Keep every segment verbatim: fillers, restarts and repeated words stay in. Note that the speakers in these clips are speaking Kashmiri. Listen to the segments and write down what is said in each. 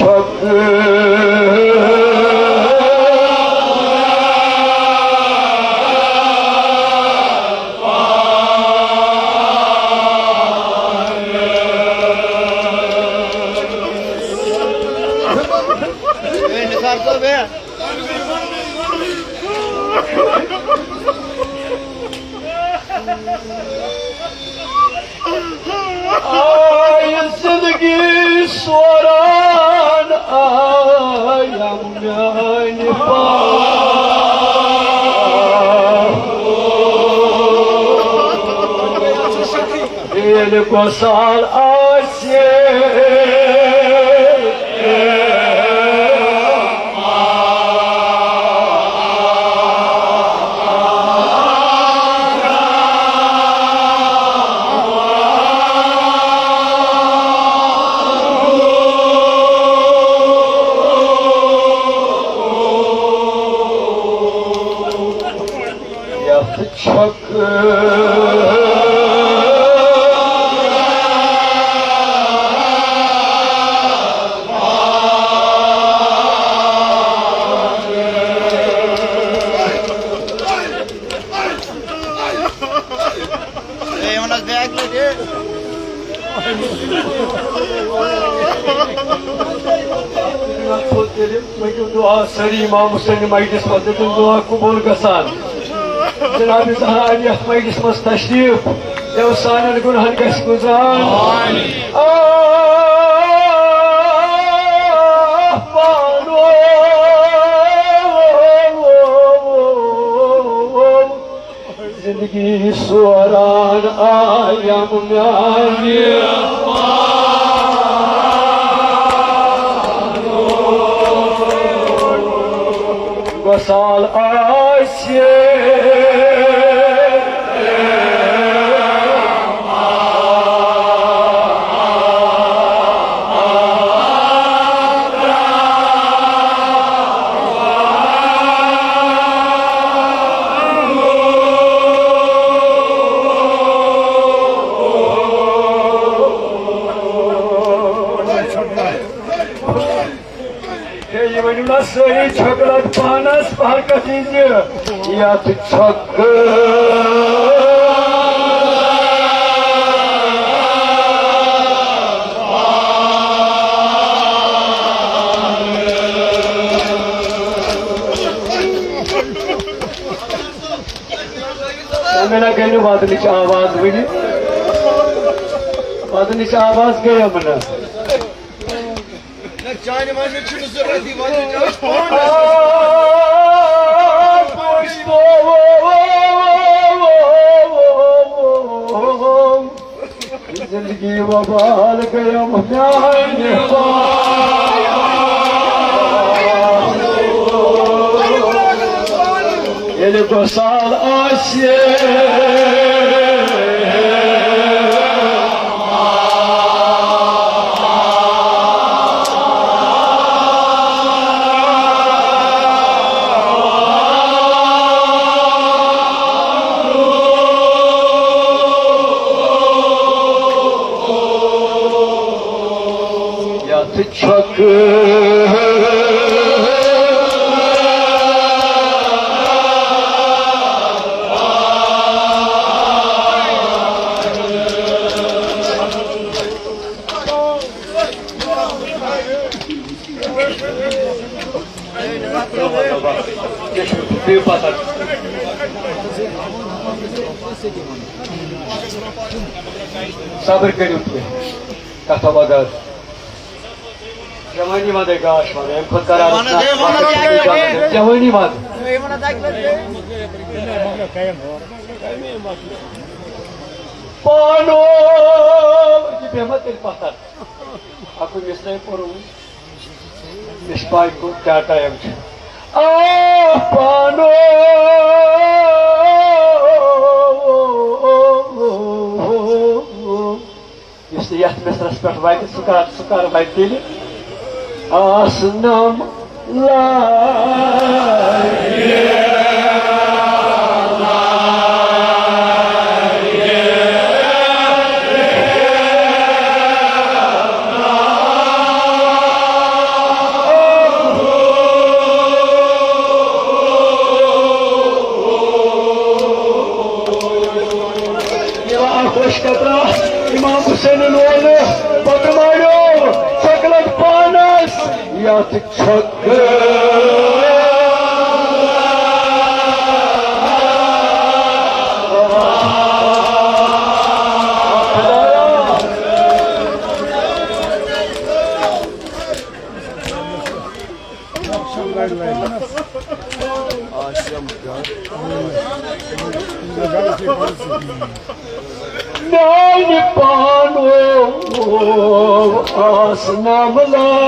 چھکھ۔ آے زندگی سوران، آیم میانہِ پاک۔ ییٚلہِ گۄسال آسہِ، یتھ چھکھ۔ ہے، یِمن حظ بیگ لٔگۍ۔ تیٚلہِ مٔنٛگِو دُعا، سٲری امام حسین مجلس منٛز دیُتُن دُعا قبوٗل گژھان۔ جناب زہرا یتھ مجلس منٛز تشریف، یو سانٮ۪ن گُناہن گژھِ گُزار۔ آہ، پانو۔ زندگی سوران آیم میانہِ وصال آسہِ۔ ہے، یہِ ؤنِو نا سٲری چھۄکہٕ لد پانس، پہر کتھ یی زِ یتھ چھۄکہٕ۔ مےٚ نہ گٔے نہٕ ودنٕچ آواز وٕنہِ۔ ودنٕچ آواز گٔیَم نہٕ۔ نہ، چانہِ وننٕچ چھُنہٕ ضروٗرت، یہِ وننٕچ آسہِ پانس۔ زندگی وبال گٔیَم میانہِ پاک۔ ییٚلہِ گۄسال آسہِ۔ یتھ چھۄکہٕ۔ صبر کٔرِو تُہۍ، کتھا بغٲر۔ جوانی منٛز ہے گاش وَنان، اَمہِ کھۄتہٕ قرار وَنان، ہے، وَنان، ہے، ہے۔ جوانی منٛز۔ پانو، یہِ بیٚہمہ تیٚلہِ پَتھر۔ اَکُے مِثرے پوٚرُم۔ مےٚ چھِ پَے کو-، کیٛاہ ٹایم چھُ۔ آ، پانو۔ یُس نہٕ یَتھ مِثرَس پٮ۪ٹھ وَتہِ، سُہ کر، سُہ کر وَتہِ تیٚلہِ؟ آسنم لارِ۔ یتھ چھکہٕ۔ میانہِ پانو آس نملہ۔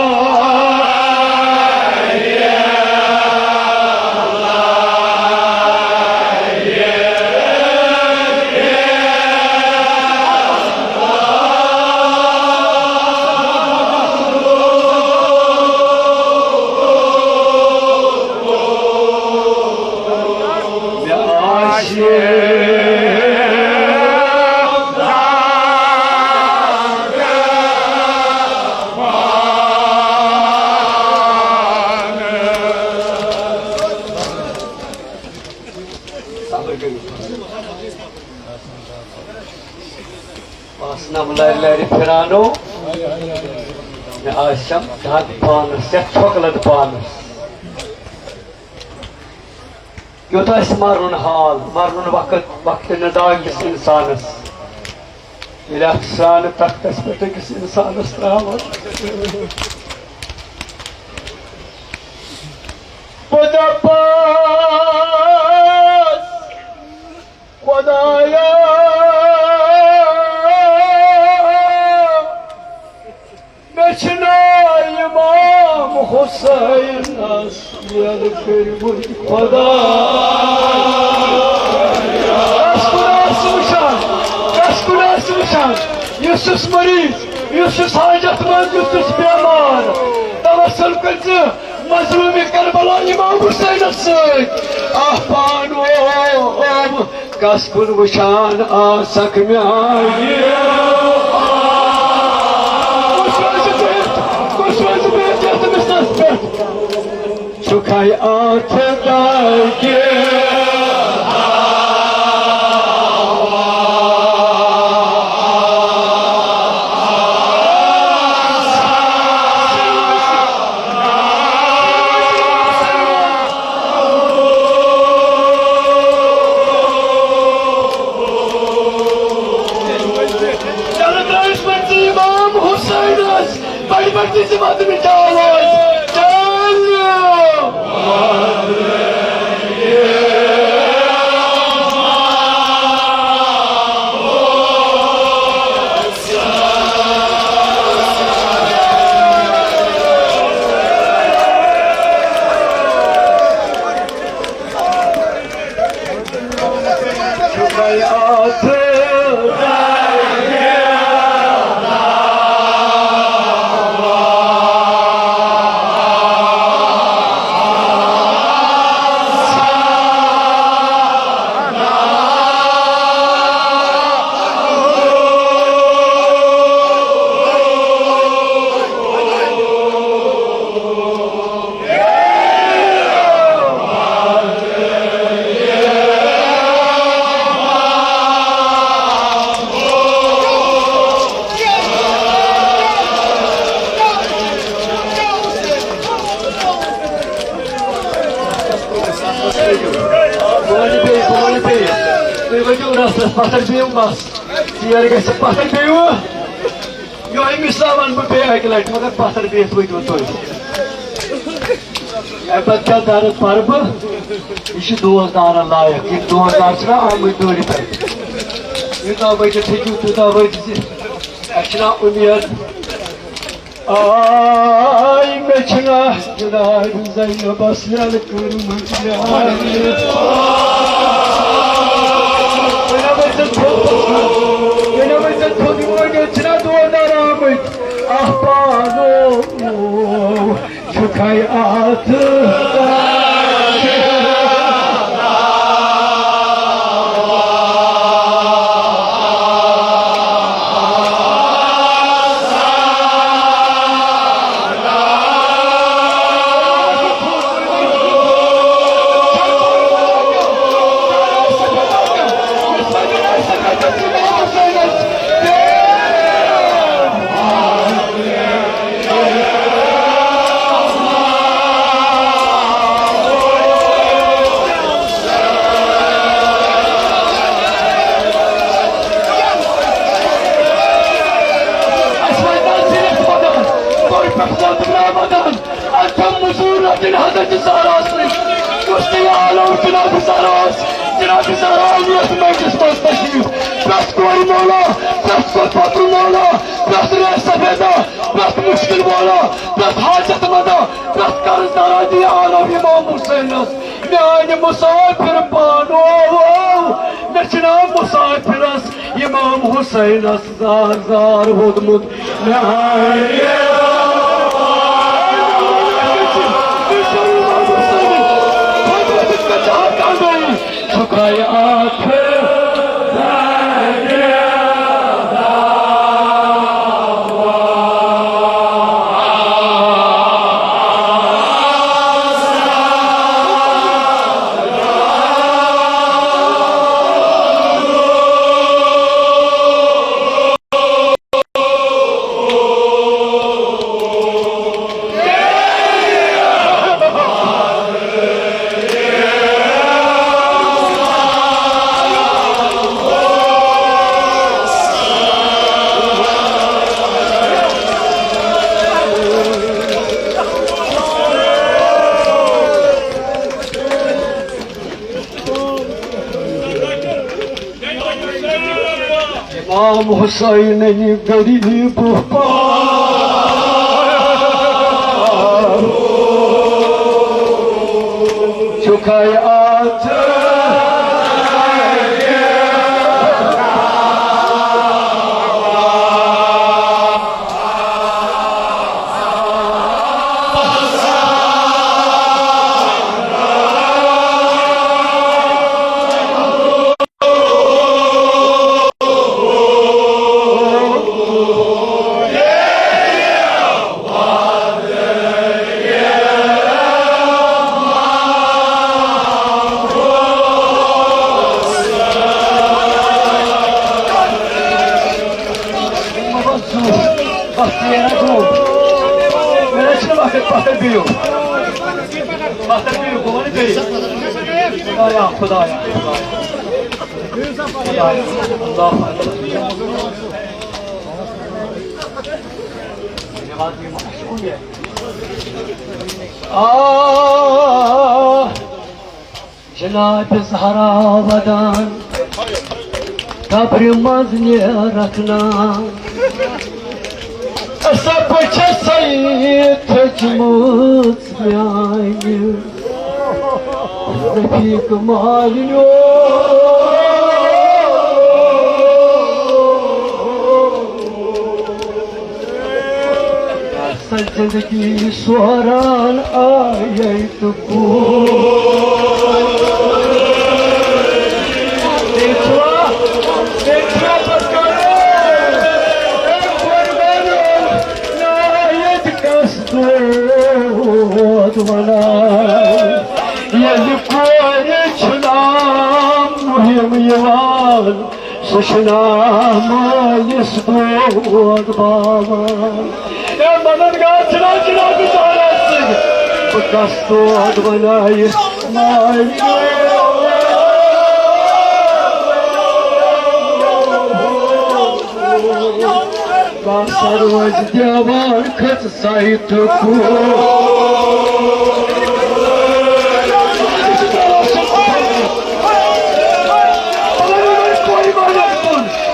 آسنم لرِ لرِ پھرانو، مےٚ آسٮ۪م دگ پانس، یتھ چھۄکہٕ لد پانس۔ یوٚت آسہِ مرُن حال، مرُن وقت، وقتِ ندا کِس انسانس۔ ییٚلہِ اکھ سرٛانہٕ تختس پٮ۪ٹھ أکِس انسانس ترٛاوان۔ بہٕ دپس، خدایا، مےٚ چھُ ناو امام حسینس یَلہٕ کٔرمٕتۍ خدا۔ کس کُن آسہٕ وٕچھان، کس کُن آسہٕ وٕچھان؟ یُس یُس مریض، یُس یُس حاجت مند، یُس یُس بیمار، توسل کٔرۍ زِ مظلوم کربلا امام حسینس سۭتۍ۔ آہ پانو، کس کُن وٕچھان آسکھ میانہِ؟ کُس روزِ بِہِتھ، کُس روزِ بِہِتھ یتھ بسترس پٮ۪ٹھ؟ چھُکھے اتھ دگہِ۔ یَلہٕ ترٛٲوِس پنٛژٕ امام حسینس، بڑِ بڑِ تہِ زِ مدنٕچ آواز۔ چلو۔ بہٕ وَنہٕ بیٚیہِ، بہٕ وَنہٕ بیٚیہِ۔ تُہۍ ؤتھِو رَستَس، پَتھَر بِہِو بَس۔ ژیر گژھِ، پَتھَر بِہِو۔ یِہوٚے مِثال وَنہٕ بہٕ بیٚیہِ اَکہِ لَٹہِ، مگر پَتھَر بِہِتھ ؤتھِو تُہۍ۔ اَمہِ پَتہٕ کیٛاہ دَرٕد پَرٕ بہٕ؟ یہِ چھُ دوستدارَن لایق۔ یِم دوستدار چھِنہ آمٕتۍ دوٗرِ پٮ۪ٹھ۔ یوٗتاہ ؤتھِتھ ہیٚکِو، تیوٗتاہ ؤتھۍ زِ۔ اَسہِ چھِنہ اُمید۔ آے مےٚ چھِنہ جناب زینبس یَلہٕ کٔرمٕژ یارِ۔ وۄنۍ ہا ؤتھۍ زن تھوٚد، وۄنۍ ہا ؤتھۍ زن تھوٚد، یِمو وۄنۍ چھِنہ دور دار آمٕتۍ۔ آہ پانو، چھُکھے اتھ۔ ودان، اتھ چھم مشہور رٹن حضرت زہرا سۭتۍ۔ مشتاق عالم جناب زہرا، جناب زہرا یتھ مجلس منٛز تشریف۔ پرٛٮ۪تھ کورِ مولا، پرٛٮ۪تھ کورِ پتر مولا، پرٛٮ۪تھ ریش سفیدا، پرٛٮ۪تھ مشکل مولا، پرٛٮ۪تھ حاجت مندا، پرٛٮ۪تھ قرض دارا دی عالم امام حسینس۔ میانہِ مسافر پانو، مےٚ چھُ ناو مسافرس امام حسینس زار زار ووٚدمُت۔ میانہِ چھُکھے اتھ امام حسینٕنۍ غریٖب پار چھُکھے اتھ۔ وقت نیران گوٚو۔ مےٚ حظ چھُنہٕ وقت، پتھر بِہِو۔ پتھر بِہِو، بہٕ وَنہٕ بیٚیہِ۔ خدایا، خدایا، خدایا۔ خدایا، اللہ اکبر۔ آ۔ جناب زہرا ودان قبرِ منٛز نیرکھ نا۔ سۄ بہٕ چھَسَے تھٔجمٕژ میانہِ رفیق مالنیو۔ سۄ زندگی سوران آیے تہٕ گوٚو۔ بیٚیہِ چھُوا، بیٚیہِ چھُوا پتہٕ کرُن؟ اے قربانو، نا ییٚتہِ کس دود ونان؟ ییٚلہِ کورِ چھُ نام مُہِم یِوان، سُہ چھُ ناو مٲلِس دود باوان۔ اے مددگار چھُنا جناب زہرا سٕنٛدۍ؟ بہٕ کَس دود وَنایہِ مٲلِس؟ بہٕ ہسا روزِ دیوان کھٔژ سایہِ تہٕ کُل۔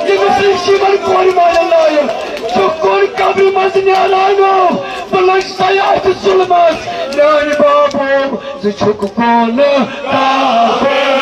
ییٚمِس أسۍ یِمن کورِ مالٮ۪ن لایق چھُ کُن قبرِ منٛز نیران، بہٕ لٔج سیاحتِ ظُلمس، میانہِ بابو۔ ژٕ چھُکھ کونہٕ کافر۔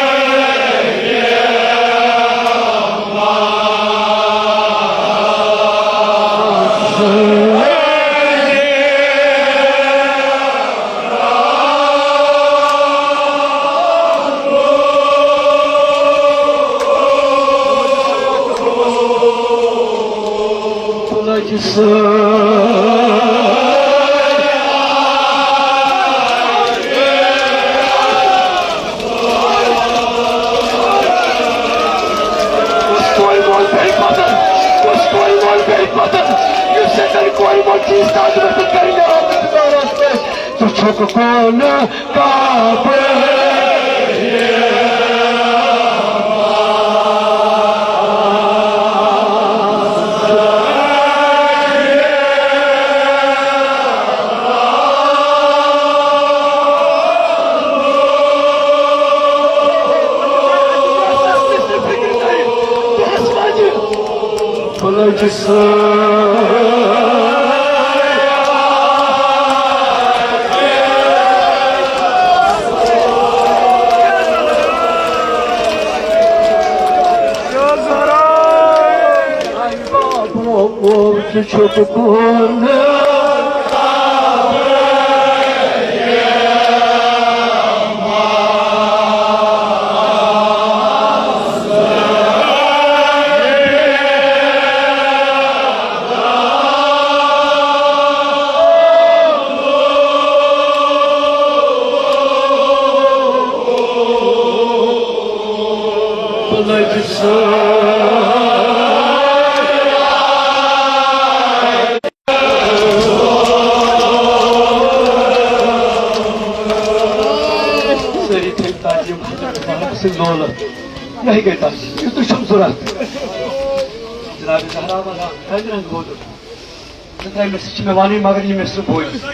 کُس کورِ مول بیٚہہِ پتن؟ کُس کورِ مول بیٚہہِ پتن؟ یُس ییٚتٮ۪ن کورِ مول چیٖز تاج ؤتھِتھ کرِ مےٚ آمُت دُبارس پٮ۪ٹھ۔ ژٕ چھُکھ کونہٕ کافر۔ ژٕ چھُکھ کون؟ سٲری تھٲوِو تعظیٖم حضرت مبارک سٕنٛدۍ لولہٕ۔ یِہوٚے گٔے تعظیٖم، یُتُے چھُم ضوٚرَتھ۔ جناب زہرا وَنان، رنٛگ رنٛگ ووتُکھ۔ زٕ ترٛےٚ مِصرٕ چھِ مےٚ وَنٕنۍ، مگر یہِ مِصرٕ بوٗزِو۔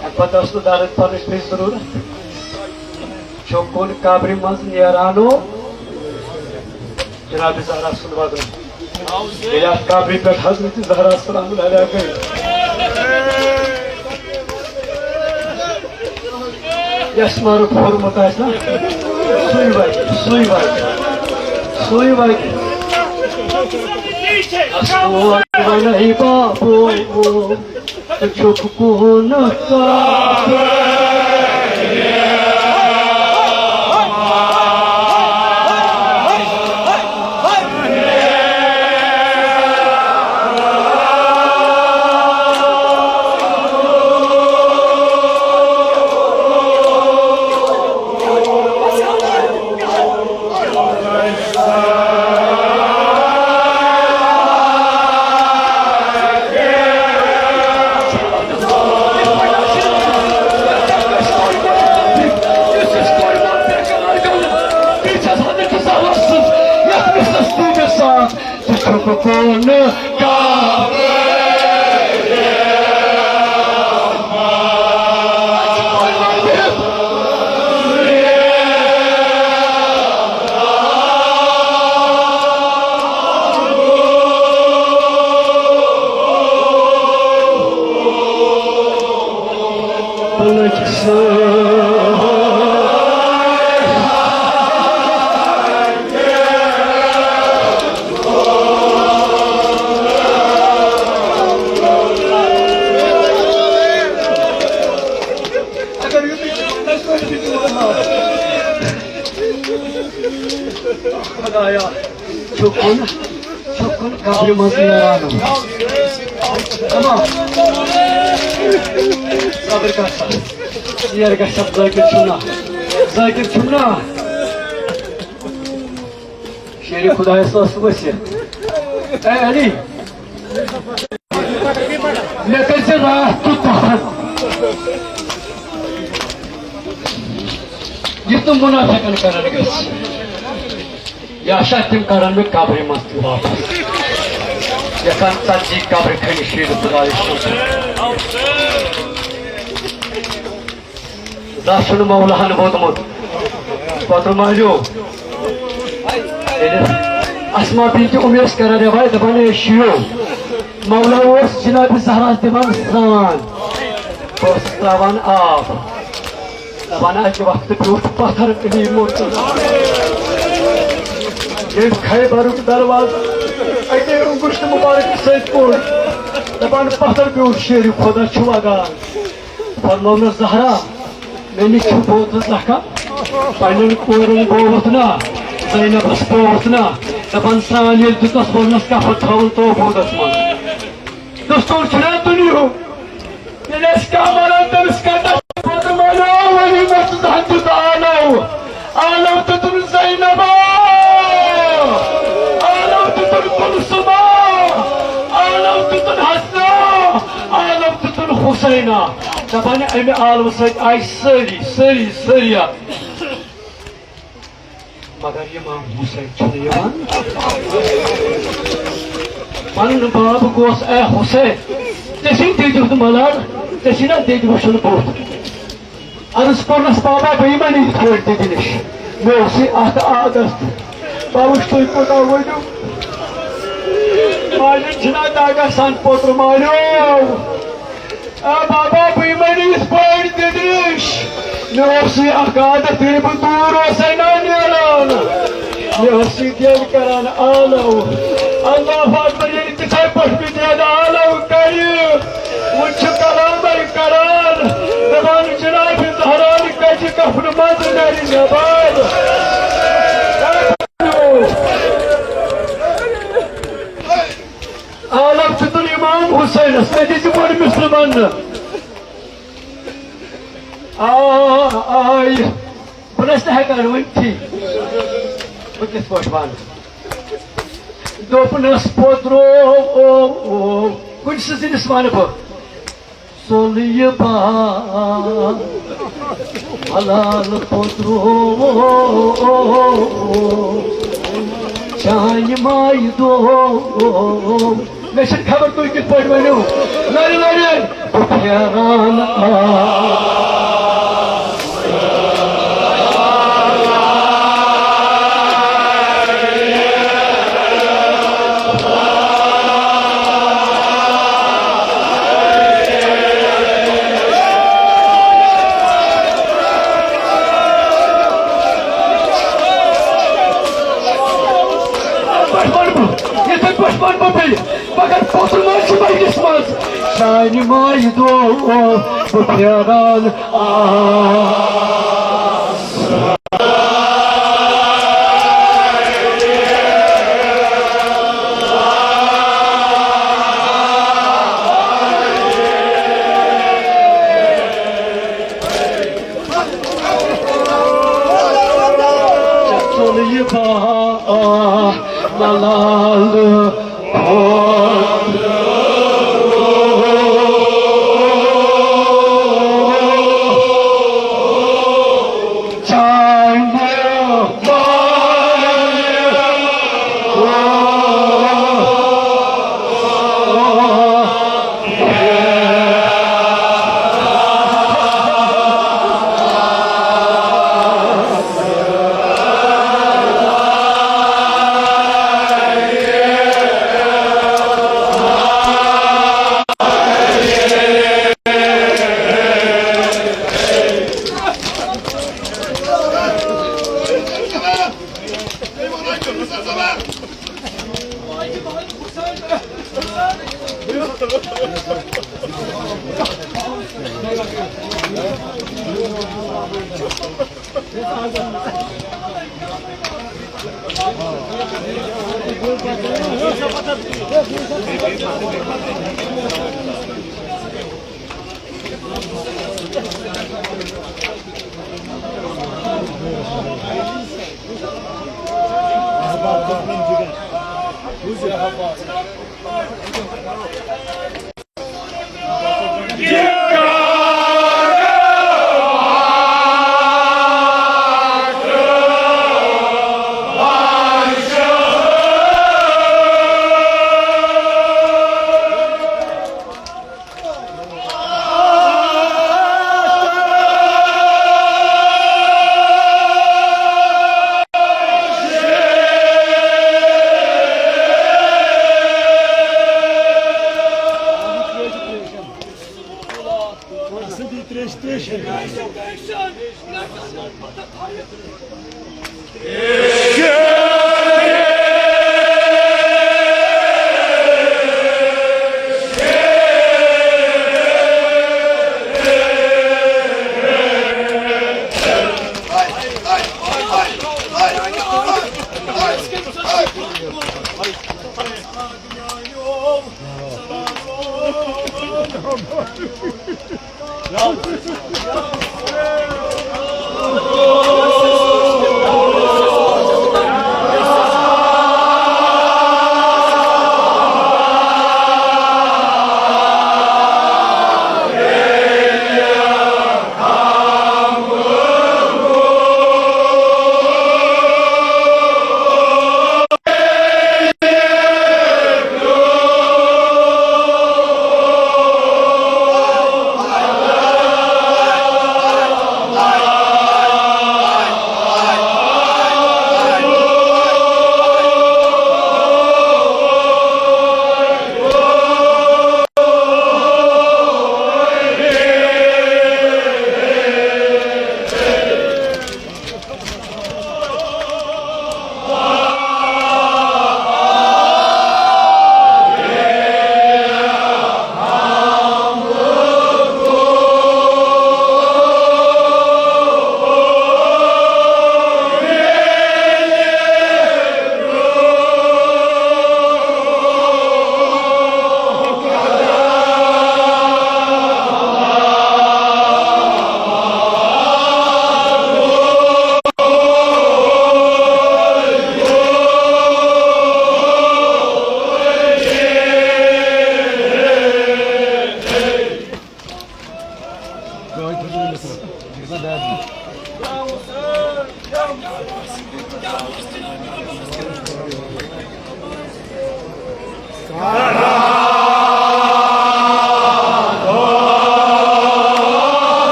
اَمہِ پَتہٕ ٲس نہٕ درد پَرنٕچ بیٚیہِ ضروٗرت۔ چھُ کُن قبرِ منٛز نیرانو جناب زہرا سُنٛد وَدُن۔ ییٚلہِ اَتھ قبرِ پٮ۪ٹھ حضرت زہرا سلام علیہا گٔے، یَس مَرُک پھوٚرمُت آسہِ نا، سُے وَتہِ، سُے وَتہِ، سُے وَتہِ۔ اَسہِ ووت وَنَے بابو، ژٕ چھُکھ کُن کَتھ۔ ژٕ چھُکھ کُن کَتھ۔ خدایا، چھُکُن، چھُکُن قبرِ منٛز نیران۔ تمام۔ صبر کر سا۔ ژیر گژھِ سا، ذٲکِر چھُم نا۔ ذٲکِر چھُم نا۔ شیرِ خدایَس ٲس ؤسِتھ۔ اے علی، مےٚ کٔرۍ زِ راتھ کیُتھ دفن۔ یُتھ نہٕ مُنافِقن کرن گژھِ۔ یا چھا تِم کڑن مےٚ قبرِ منٛز تہِ واپس۔ یژھان ژتجی قبرِ کھنہِ شیٖرِتھ خدایہِ سُنٛد۔ زانٛہہ چھُنہٕ مولاہن ووٚنمُت۔ پتہٕ مٲلِو۔ ییٚلہِ اسما بنت عمیس کران رِوایت، دپان، "اے شِیو، مولا اوس جناب زہراہس دِوان سرٛان۔ بہٕ اوسُس ترٛاوان آب۔" دپان، اکہِ وقتہٕ بیوٗٹھ پتھر علی مرتضی۔ ییٚلہِ خیبرُک دروازٕ اَکے انگشت مبارک سۭتۍ کوٚڑ، دپان، پتھر بیوٗٹھ شیرِ خدا چھُ وگان۔ فرموونس، زہرا، مےٚ نِش چھُ بوتل زکھا، پننٮ۪ن کورٮ۪ن بووُتھ نا، زینبس بووُتھ نا، دپان، سرٛان ییٚلہِ دیُتس، ووٚننس، کفن تھاوُن توبوٗدس منٛز۔ دستور چھُنہ دُنیاہُک۔ ییٚلہِ أسۍ کانٛہہ وَنان، تٔمِس کَتٮ۪تھ چھُ پَتہٕ وَنان، ؤری مےٚ چھُ زَن دیُت آلو۔ آلو دیُتُن زینبا، آلو دیُتُن کُلثوما، آلو دیُتُن حسنا، آلو دیُتُن حسینا۔ دَپان، اَمہِ آلو سۭتۍ آیہِ سٲری، سٲری، سٲری اَتھ۔ مگر امام حسین چھُنہٕ یِوان۔ پنُن باب گوس، اے حسین، ژےٚ چھُے دِدیُت ملال، ژےٚ چھُے نا دِدِ وٕچھُن بُتھ۔ عرض کوٚرنس، بابا، بہٕ یِمے نہٕ یِتھ پٲٹھۍ دِدِ نِش۔ مےٚ اوسُے اتھ عادت۔ باوُش تُہۍ کوٗتاہ ؤنِو؟ ماجہِ چھِنہ دَگ آسان پوٚتُر ماریو۔ آ بابا، بہٕ یِمَے نہٕ یِتھ پٲٹھۍ دِدرِش۔ مےٚ اوس یہِ اَکھ عادت، ییٚلہِ بہٕ دوٗر اوسَے نا نیران، مےٚ ٲس یہِ دٮ۪د کَران آلو۔ اللہ اکبر، ییٚلہِ تِتھَے پٲٹھۍ مےٚ دٮ۪د آلو کَرِ، وۄنۍ چھُ کلامَے کَران، دَپان جناب زہران کَتہِ کفنہٕ منٛز نَرِ نٮ۪بر۔ عالم چھُ تُل امام حسینس، مےٚ دِژ بٔڑ مِصرٕ وننہٕ۔ آ، آے، بہٕ نہ چھُس نہٕ ہٮ۪کان ؤنتھٕے، بہٕ کِتھ پٲٹھۍ وَنہٕ؟ دوٚپنَس پوٚترو، کُنہِ سٕنٛز زِنِس وَنہٕ بہٕ۔ سُل یہِ باغ حلال پوٚترو، چانہِ مایہِ دۄہ۔ مےٚ چھَنہٕ خبر تُہۍ کِتھ پٲٹھۍ ؤنِو۔ لَرِ لَرِ بہٕ پھیران آس۔ پٲٹھۍ وَنہٕ بہٕ، یِتھَے پٲٹھۍ وَنہٕ بہٕ بیٚیہِ، مگر پوٚتُس ما چھُ بٔنِس منٛز؟ سانہِ مایہِ دۄہ بہٕ پھیران آس۔ ژوٚل یہِ باغ ملالہٕ کھۄتہٕ۔ چانہِ